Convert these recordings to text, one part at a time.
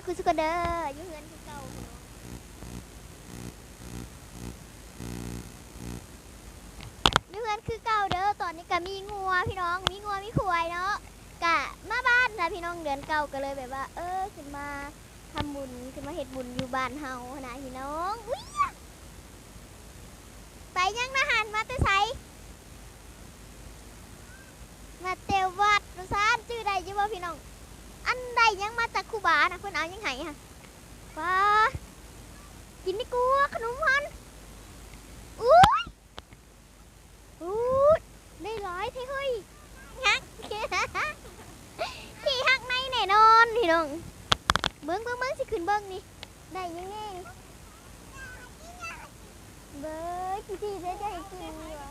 ຄືສະກອນເດີ ຢູ່ເຮືອນຄືເກົ່າພີ່ນ້ອງ ຢູ່ເຮືອນຄືເກົ່າເດີ. ຕອນນີ້ກະມີງົວພີ່ນ້ອງ ມີງົວມີຄວາຍເນາະ ກະມາບ້ານນະພີ່ນ້ອງ ເດືອນເກົ້າ ກະເລີຍແບບວ່າ ເອີ ຂຶ້ນມາທຳບຸນ ຂຶ້ນມາເຮັດບຸນຢູ່ບ້ານເຮົາຫັ້ນນະພີ່ນ້ອງ. ອຸ້ຍ ໄປຍັງນະຫັ້ນ ມາແຕ່ໃສ? ມາແຕ່ວັດວ່າຊັ້ນ ຈື່ໄດ້ຢູ່ບໍ່ພີ່ນ້ອງ? ອັນໄດ້ຫຍັງມາຈາກຄູບານະ ເພິ່ນເອົາຫຍັງໃຫ້ຫັ້ນ? ປາ ກິນດີກວ່າຂະໜົມຫັ້ນ. ອຸ້ຍ ອູ້ຍ ໄດ້ຫຼາຍແທ້ເຮີ້ຍ ຮັກ ຂີ້ຮັກໃນແນ່ນອນພີ່ນ້ອງ. ເບິ່ງ ເບິ່ງ ເບິ່ງ ຊິຂຶ້ນເບິ່ງນີ້ ໄດ້ຫຍັງແນ່ນີ້? ເບິ່ງ ຂີ້ຖີ່ເດ້ ຈະໃຫ້ກິນຢູ່ຫວ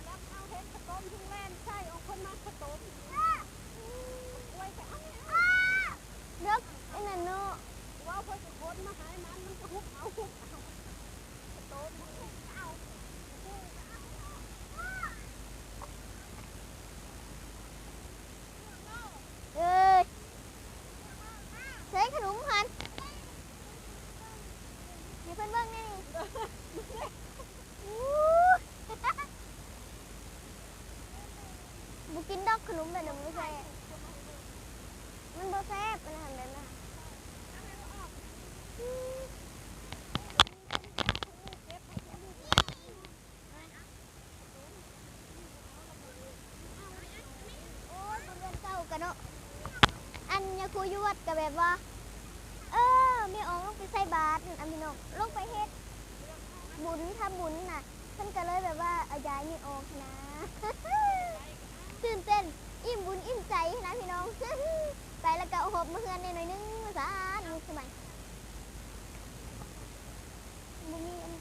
າ? ເລິກອັນນັ້ນເນາະ ເວົ້າເພິ່ນກະຂົນມາໃຫ້ມັນ ມັນກະຫຸບເອົາ ຫຸບເອົາ. ເອີຍ ໃສ່ຂະໜົມຫັ້ນ ໃຫ້ເພິ່ນເບິ່ງແນ່ນີ້. ອູ້ ບໍ່ກິນດອກຂະໜົມແບບນັ້ນ ບໍ່ແຊບ ມັນບໍ່ແຊບ ອັນນັ້ນແບບນັ້ນ. ໂອ້ຍ ບໍ່ແມ່ນເກົ່າກະເນາະ ອັນຍາຄູຢູ່ວັດກະແບບວ່າ ເອີ ແມ່ອອກລົງໄປໃສ່ບາດຫັ້ນ ອັນພີ່ນ້ອງ ລົງໄປເຮັດບຸນ ທຳບຸນນະ ເພິ່ນກະເລີຍແບບວ່າເອົາຢາຍແມ່ອອກຫັ້ນນະ. ຕື່ນເຕັ້ນ ອີ່ມບຸນອີ່ມໃຈຫັ້ນນະພີ່ນ້ອງ ໄປແລ້ວກະຫອບມາເຮືອນແດ່ໜ້ອຍໜຶ່ງວ່າຊັ້ນ ມີສະໄໝ ບໍ່ມີອັນ.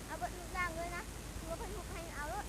ເອົາເບິດລູກນາງເລີຍນະ ຄືວ່າເພິ່ນຫຸບໃຫ້ເອົາໂລດ.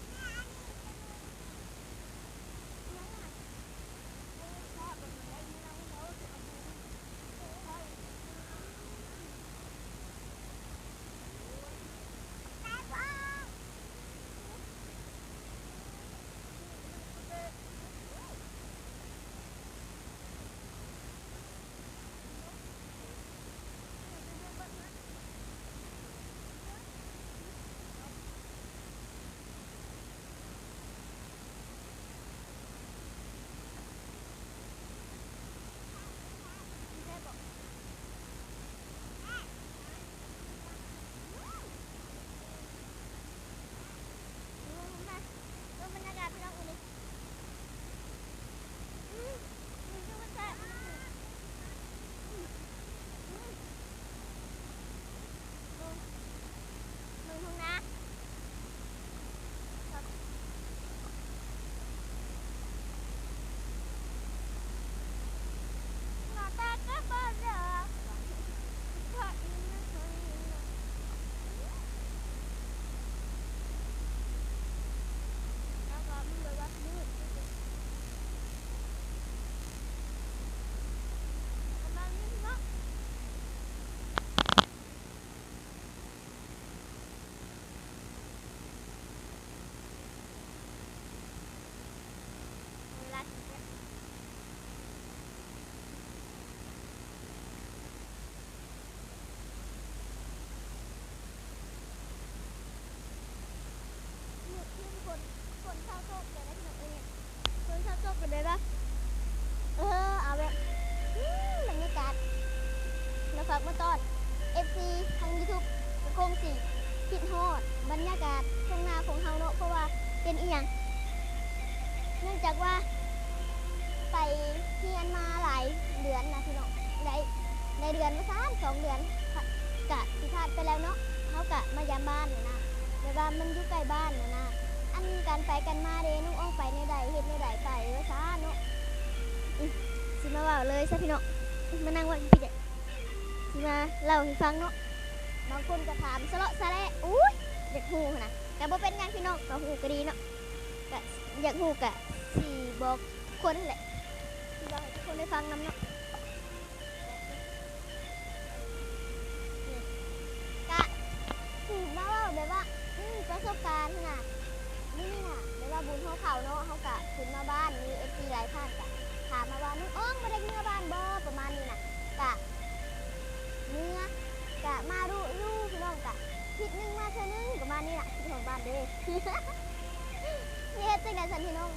ຝົນ ຝົນເຊົາຕົກແລ້ວເນາະ ເອີຍ ຝົນເຊົາຕົກແລ້ວແບບວ່າ ເອີ ເອົາແບບ ອືມ ບັນຍາກາດ ມາຝາກມາຕ້ອນ ເອັຟຊີ ທາງຢູທູບ ກະຄົງຊິຄິດຮອດບັນຍາກາດທົ່ງນາຂອງເຮົາເນາະ ເພາະວ່າເປັນອີ່ຫຍັງ ເນື່ອງຈາກວ່າໄປຮຽນມາຫຼາຍເດືອນນະພີ່ນ້ອງ ໄດ້ ໄດ້ເດືອນວ່າຊັ້ນ ສອງເດືອນ ກະຊິຜ່ານໄປແລ້ວເນາະ ເຮົາກະມາຢາມບ້ານຫັ້ນນະ. ວ່າມັນຢູ່ໃກ້ບ້ານຫັ້ນນະ ອັນການໄປກັນມາເດ້ ນ້ອງອອງໄປແນວໃດ ເຮັດແນວໃດໄປວ່າຊັ້ນເນາະ. ອື ຊິມາເວົ້າເລີຍຊະພີ່ນ້ອງ ມານັ່ງເວົ້າຢູ່ພີ້ເດ ຊິມາເລົ່າໃຫ້ຟັງເນາະ. ບາງຄົນກໍຖາມສະເລາະສະແຫຼະ ໂອ້ຍ ຢາກຮູ້ຫັ້ນນະ ກໍບໍ່ເປັນຫຍັງພີ່ນ້ອງ ກໍຮູ້ກໍດີເນາະ ກໍຢາກຮູ້ກໍຊິບອກທຸກຄົນຫັ້ນແຫຼະ ຊິເລົ່າໃຫ້ທຸກຄົນໄດ້ຟັງນຳເນາະ. ກະຊິມາເວົ້າແບບວ່າ ອື ປະສົບການຫັ້ນນະ ມື້ນີ້ນະ ແບບວ່າບຸນຫົວເຂົ້າເນາະ ເຮົາກະຂຶ້ນມາບ້ານ ມີເອັຟຊີຫຼາຍທ່ານກະຖາມມາວ່າ ນ້ອງອອງບໍ່ໄດ້ເມືອບ້ານບໍ່ ປະມານນີ້ນະ ກະເມືອ ກະມາດຸຢູ່ພີ່ນ້ອງ ກະທິດໜຶ່ງມາເທື່ອໜຶ່ງ ປະມານນີ້ນະ ຄິດຮອດບ້ານເດ້ ຊິເຮັດຈັ່ງໃດຊັ້ນພີ່ນ້ອງ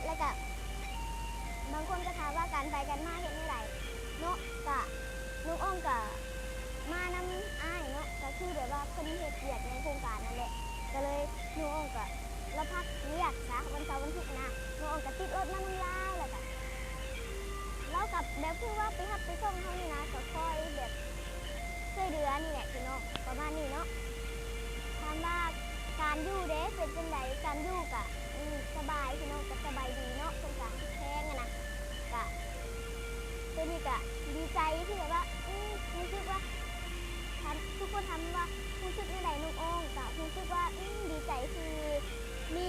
ແລ້ວກະ ບາງຄົນກໍຖາມວ່າການໄປກັນມາເຮັດແນວໃດເນາະ ກະນ້ອງອອງກະມານຳອ້າຍເນາະ ກະຄືແບບວ່າເພິ່ນເຮັດວຽກໃນໂຄງການນັ້ນແຫຼະ ກະເລີຍນ້ອງອອງກະລາພັກວຽກຊະ ວັນເສົາວັນທິດນະ ນ້ອງອອງກະຕິດລົດມານຳລາວ ແລ້ວກະລາວກະແບບຄືວ່າໄປຮັບໄປສົ່ງເຮົານີ້ນະ ກະຄອຍແບບ ຊ່ວຍເຫຼືອນີ້ແຫຼະພີ່ນ້ອງ ປະມານນີ້ເນາະ. ຖາມວ່າການຢູ່ເດ້ເປັນຈັ່ງໃດ ການຢູ່ກະ ອື ສະບາຍພີ່ນ້ອງ ກະສະບາຍດີເນາະ ເພິ່ນກະຮັກແພງຫັ້ນນະ ກະ ໂຕນີ້ກະດີໃຈທີ່ແບບວ່າ ອື ຮູ້ສຶກວ່າ ຖາມ ທຸກຄົນຖາມວ່າຮູ້ສຶກແນວໃດ ນ້ອງອອງກະຮູ້ສຶກວ່າ ອື ດີໃຈທີ່ມີ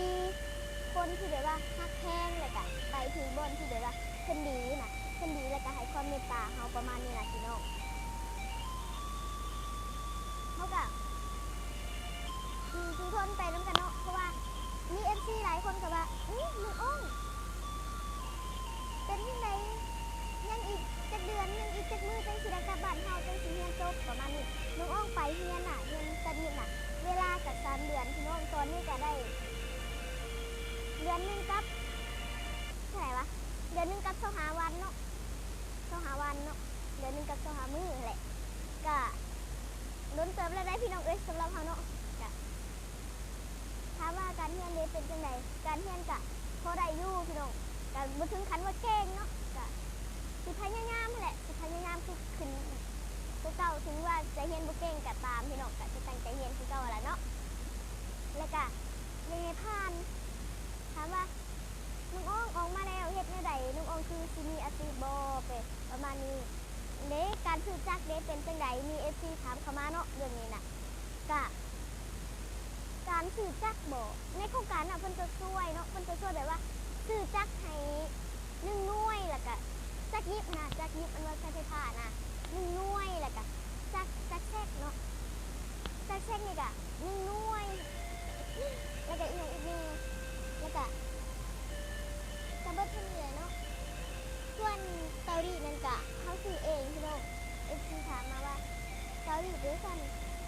ຄົນທີ່ແບບວ່າຮັກແພງ ແລ້ວກະໄປຖືບ່ອນທີ່ແບບວ່າເພິ່ນດີນະ ເພິ່ນດີ ແລ້ວກະໃຫ້ຄວາມເມດຕາເຮົາ ປະມານນີ້ນະພີ່ນ້ອງ. ເຮົາກະ ອືມ ສູ້ທົນໄປນຳກັນເນາະ ເພາະວ່າມີເອັຟຊີຫຼາຍຄົນກໍວ່າ ອືມ ນ້ອງອອງ ເປັນຈັ່ງໃດ ຍັງອີກຈັກເດືອນ ຍັງອີກຈັກມື້ຈັ່ງຊິໄດ້ກັບບ້ານເຮົາ ຈັ່ງຊິຮຽນຈົບ ປະມານນີ້. ນ້ອງອອງໄປຮຽນນະ ຮຽນຕັດຫຍິບນະ ເວລາກໍສາມເດືອນ ພີ່ນ້ອງ ຕອນນີ້ກໍໄດ້ເດືອນໜຶ່ງກັບ ເທົ່າໃດວະ ເດືອນໜຶ່ງກັບຊາວຫ້າວັນເນາະ ຊາວຫ້າວັນເນາະ ເດືອນໜຶ່ງກັບຊາວຫ້າມື້ຫັ້ນແຫຼະ ກະດົນເຕີບແລ້ວໄດ໋ພີ່ນ້ອງເອີຍ ສຳລັບເຮົາເນາະ. ກະຖາມວ່າການຮຽນເດເປັນຈັ່ງໃດ ການຮຽນກະພໍໄດ້ຢູ່ພີ່ນ້ອງ ກະບໍ່ເຖິງຂັ້ນວ່າເກັ່ງເນາະ ກະຊິພະຍາຍາມຫັ້ນແຫຼະ ຊິພະຍາຍາມຄືຂຶ້ນກວ່າເກົ່າ ເຖິງວ່າຈະຮຽນບໍ່ເກັ່ງກໍຕາມພີ່ນ້ອງ ກະຊິຕັ້ງໃຈຮຽນຄືເກົ່າຫັ້ນລະເນາະ ແລ້ວກະຢາກໃຫ້ຜ່ານ. ຖາມວ່າ ນ້ອງອອງອອກມາແລ້ວເຮັດແນວໃດ ນ້ອງອອງຄືຊິມີອາຊີບບໍ່ ປະ ປະມານນີ້ເດ້. ການຊື້ຈັກເດ້ເປັນຈັ່ງໃດ ມີເອັຟຊີຖາມເຂົ້າມາເນາະ ເລື່ອງນີ້ນະ ກະ ການຊື້ຈັກບໍ ໃນໂຄງການນະ ເພິ່ນຈະຊ່ວຍເນາະ ເພິ່ນຈະຊ່ວຍແບບວ່າຊື້ຈັກໃຫ້ໜຶ່ງໜ່ວຍ ແລ້ວກະຈັກຫຍິບນະ ຈັກຫຍິບອັນວ່າໃຊ້ໄຟຟ້ານະ ໜຶ່ງໜ່ວຍ ແລ້ວກະຈັກ ຈັກແຊກເນາະ ຈັກແຊກນີ້ກະໜຶ່ງໜ່ວຍ ແລ້ວກະອີ່ຫຍັງອີກແດ່ ແລ້ວກະ ກະເບິດເທົ່ານີ້ແຫຼະເນາະ. ສ່ວນເຕົາລີດນັ້ນກະເຮົາຊື້ເອງພີ່ນ້ອງ ເອັຟຊີຖາມມາວ່າ ເຕົາລີດເດ້ຊັ້ນ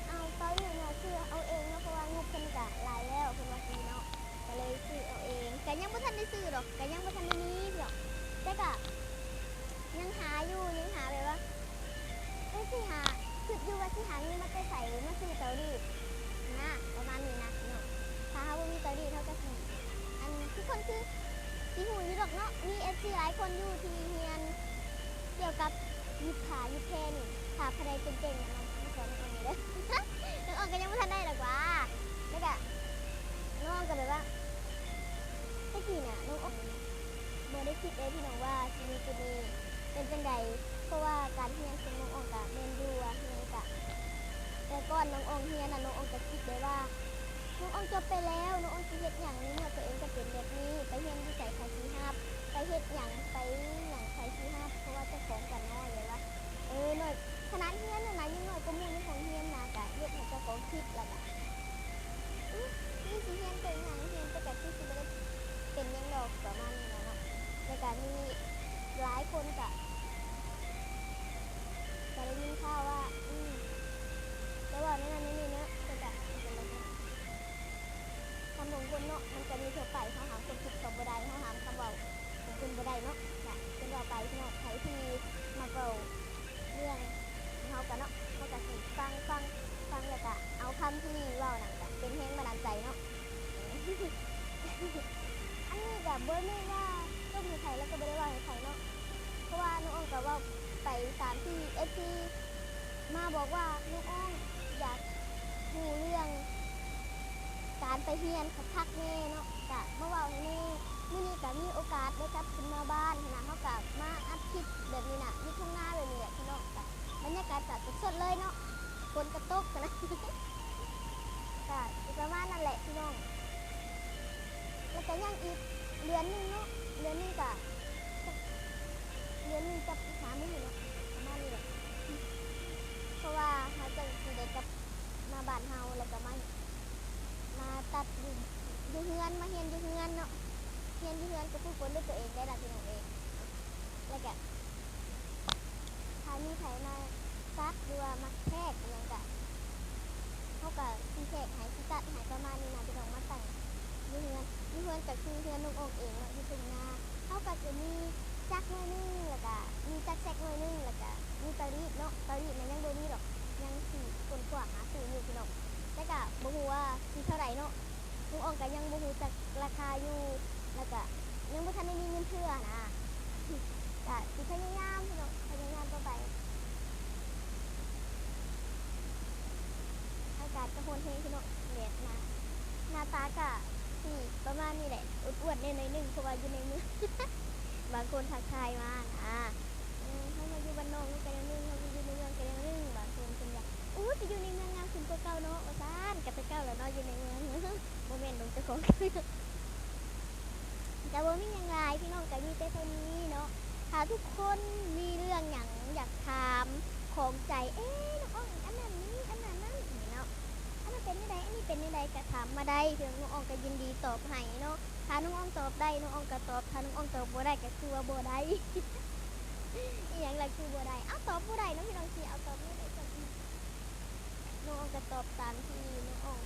ເອົາເຕົາລີດນະຊື້ເອົາເອງເນາະ ເພາະວ່າງົບເພິ່ນກະຫຼາຍແລ້ວ ເພິ່ນວ່າຊີ້ເນາະ ກະເລີຍຊື້ເອົາເອງ ກະຍັງບໍ່ທັນໄດ້ຊື້ດອກ ກະຍັງບໍ່ທັນໄດ້ມີພີ່ນ້ອງ ແຕ່ກະ ຍັງຫາຢູ່ ຍັງຫາແບບວ່າ ເອີ ຊິຫາ ຄິດຢູ່ວ່າຊິຫາເງິນມາແຕ່ໃສມາຊື້ເຕົາລີດນະ ປະມານນີ້ນະເນາະ. ຖ້າເຮົາບໍ່ມີເຕົາລີດ ເຮົາກະຊິ ອັນ ທຸກຄົນຄືຊິຮູ້ຢູ່ດອກເນາະ ມີເອັຟຊີຫຼາຍຄົນຢູ່ທີ່ຮຽນກ່ຽວກັບຫຍິບຜ້າຫຍິບແພນີ້ ຖ້າຜູ້ໃດເກັ່ງໆນະ ມາສອນນ້ອງອອງແດ່ເດີ ນ້ອງອອງກະຍັງບໍ່ທັນໄດ້ດອກຫວາ. ແລ້ວກະ ນ້ອງກະແບບວ່າ ແຕ່ກີ້ນະ ນ້ອງອອງ ບໍ່ໄດ້ຄິດເລີຍພີ່ນ້ອງວ່າຊິມີຈຸດນີ້ ເປັນຈັ່ງໃດ ເພາະວ່າການຮຽນຂອງນ້ອງອອງກະແມ່ນຢູ່ວ່າຮຽນກະ ແຕ່ກ່ອນນ້ອງອອງຮຽນນະ ນ້ອງອອງກະຄິດເລີຍວ່າ ນ້ອງອອງຈົບໄປແລ້ວ ນ້ອງອອງຊິເຮັດຫຍັງ ໃນເມື່ອຕົວເອງກະເປັນແບບນີ້ ໄປຮຽນຢູ່ໃສໃຜຊິຮັບ ໄປເຮັດຫຍັງ ໄປຫຍັງໃຜຊິຮັບ ເພາະວ່າເຈົ້າຂອງກະນ້ອຍ ແບບວ່າ ເອີ ນ້ອຍ ຂະໜາດຮຽນຫັ້ນນະ ຍັງນ້ອຍກວ່າໝູ່ໃນຫ້ອງຮຽນນະ ກະເຮັດໃຫ້ເຈົ້າຂອງຄິດ ແລ້ວກະ ອື ຄືຊິຮຽນໄປຫຍັງ ຮຽນໄປກະຄືຊິບໍ່ໄດ້ເປັນຫຍັງດອກ ປະມານນີ້ນະເນາະ. ແລ້ວກະມີຫຼາຍຄົນກະ ກະໄດ້ຍິນຂ່າວວ່າ ອື ຈະເວົ້າແນວນັ້ນແນວນີ້ເນາະ ເພິ່ນກະ ຄຳຂອງຄົນເນາະ ມັນກະມີທົ່ວໄປ ເຮົາຫ້າມຄວາມຄິດເຂົາບໍ່ໄດ້ ເຮົາຫ້າມຄຳເວົ້າຂອງເພິ່ນບໍ່ໄດ້ເນາະ. ກະເປັນວ່າໄປພີ່ນ້ອງ ໃຜທີ່ມັກເວົ້າເລື່ອງເຮົາກະເນາະ ເຮົາກະຊິຟັງ ຟັງ ຟັງ ແລ້ວກະເອົາຄຳທີ່ເວົ້ານັ້ນກະເປັນແຮງບັນດານໃຈເນາະ. ອັນນີ້ກະບໍ່ແມ່ນວ່າຈົ່ມໃຫ້ໃຜ ແລ້ວກະບໍ່ໄດ້ເວົ້າໃຫ້ໃຜເນາະ ເພາະວ່ານ້ອງອອງກະເວົ້າໄປຕາມທີ່ເອັຟຊີ ມາບອກວ່ານ້ອງອອງຢາກຮູ້ເລື່ອງ ໄປຮຽນຄັກໆແດ່ເນາະ ກະມາເວົ້າໃຫ້ແດ່. ມື້ນີ້ກະມີໂອກາດໄດ້ກັບຄືນມາບ້ານຫັ້ນນະ ເຮົາກະມາອັດຄລິບແບບນີ້ນະ ຢູ່ທົ່ງນາແບບນີ້ແຫຼະພີ່ນ້ອງ. ກະບັນຍາກາດກະສົດໆເລີຍເນາະ ຝົນກະຕົກຫັ້ນນະ ກະຊິປະມານນັ້ນແຫຼະພີ່ນ້ອງ. ແລ້ວກະຍັງອີກເດືອນໜຶ່ງເນາະ ເດືອນໜຶ່ງກະ ເດືອນໜຶ່ງກັບສິບຫ້າມື້ເນາະ ປະມານນີ້ແຫຼະ ເພາະວ່າເຮົາຈັ່ງຊິໄດ້ກັບມາບ້ານເຮົາ ແລ້ວກະມາ ມາຕັດຢູ່ ຢູ່ເຮືອນ ມາຮຽນຢູ່ເຮືອນເນາະ. ຮຽນຢູ່ເຮືອນກະຝຶກຝົນດ້ວຍຕົວເອງໄດ້ລະພີ່ນ້ອງເອີຍ. ແລ້ວກະ ຖ້າມີໃຜມາຕັດ ຫຼືວ່າມັກແທກອີ່ຫຍັງກະ ເຮົາກະຊິແທກໃຫ້ ຊິຕັດໃຫ້ ປະມານນີ້ນະພີ່ນ້ອງ. ມາຕັ້ງຢູ່ເຮືອນ ຢູ່ເຮືອນກະຄືເຮືອນນ້ອງອອງເອງເນາະ ຢູ່ທົ່ງນາ. ເຮົາກະຈະມີຈັກໜ່ວຍໜຶ່ງ ແລ້ວກະມີຈັກແຊກໜ່ວຍໜຶ່ງ ແລ້ວກະມີຕາລີດເນາະ. ຕາລີດນະຍັງບໍ່ມີດອກ ຍັງຊິຄົ້ນຄວ້າຫາຊື້ຢູ່ພີ່ນ້ອງ ແຕ່ກະບໍ່ຮູ້ວ່າຊິເທົ່າໃດເນາະ. ນ້ອງອອງກະຍັງບໍ່ຮູ້ຈັກລາຄາຢູ່ ແລ້ວກະຍັງບໍ່ທັນໄດ້ມີເງິນເທື່ອນະ ກະຊິພະຍາຍາມພີ່ນ້ອງ ພະຍາຍາມຕໍ່ໄປ. ອາກາດກະຮ້ອນແຮງພີ່ນ້ອງ ແດດມາ. ໜ້າຕາກະຊິປະມານນີ້ແຫຼະ ອ້ວນໆແດ່ໜ້ອຍໜຶ່ງ ເພາະວ່າຢູ່ໃນເມືອງ ບາງຄົນທັກທາຍມານະ. ເອີ ເຮົາມາຢູ່ບ້ານນອກມັນກະແນວໜຶ່ງ ເຮົາມາຢູ່ໃນເມືອງກະແນວໜຶ່ງ. ບາງຄົນເພິ່ນກະ ໂອ້ຍ ໄປຢູ່ໃນເມືອງງາມຂຶ້ນກວ່າເກົ່າເນາະ ວ່າຊັ້ນ. ກະແຕ່ເກົ່າແລ້ວເນາະ ຢູ່ໃນເມືອງ ບໍ່ແມ່ນລົງເຈົ້າຂອງ ກະບໍ່ມີຫຍັງຫຼາຍພີ່ນ້ອງ ກະມີແຕ່ເທົ່ານີ້ເນາະ. ຖ້າທຸກຄົນມີເລື່ອງຫຍັງຢາກຖາມ ຂ້ອງໃຈ ເອ ນ້ອງອອງ ອັນນັ້ນນີ້ ອັນນັ້ນນັ້ນນີ້ເນາະ ອັນນັ້ນເປັນແນວໃດ ອັນນີ້ເປັນແນວໃດ ກະຖາມມາໄດ້ ເຊິ່ງນ້ອງອອງກະຍິນດີຕອບໃຫ້ເນາະ. ຖ້ານ້ອງອອງຕອບໄດ້ ນ້ອງອອງກະຕອບ ຖ້ານ້ອງອອງຕອບບໍ່ໄດ້ກະຄືວ່າບໍ່ໄດ້. ອີ່ຫຍັງລະຄືບໍ່ໄດ້ ເອົ້າ ຕອບບໍ່ໄດ້ເນາະພີ່ນ້ອງ ຊິເອົາຕອບແນວໃດກັນອີກ. ນ້ອງອອງກະຕອບຕາມທີ່ນ້ອງອອງ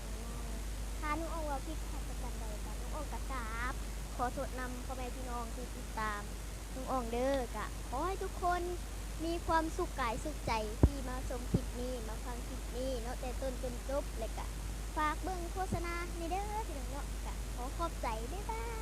ຖ້ານ້ອງອອງເວົ້າຜິດພາດປະການໃດກະ ນ້ອງອອງກະກາບຂໍໂທດນຳພໍ່ແມ່ພີ່ນ້ອງທີ່ຕິດຕາມນ້ອງອອງເດີ. ກະຂໍໃຫ້ທຸກຄົນມີຄວາມສຸກກາຍສຸກໃຈທີ່ມາຊົມຄລິບນີ້ ມາຟັງຄລິບນີ້ເນາະ ແຕ່ຕົ້ນຈົນຈົບ. ແລະກະຝາກເບິ່ງໂຄສະນາແດ່ເດີພີ່ນ້ອງເນາະ. ກະຂໍຂອບໃຈ ບາຍບາຍ.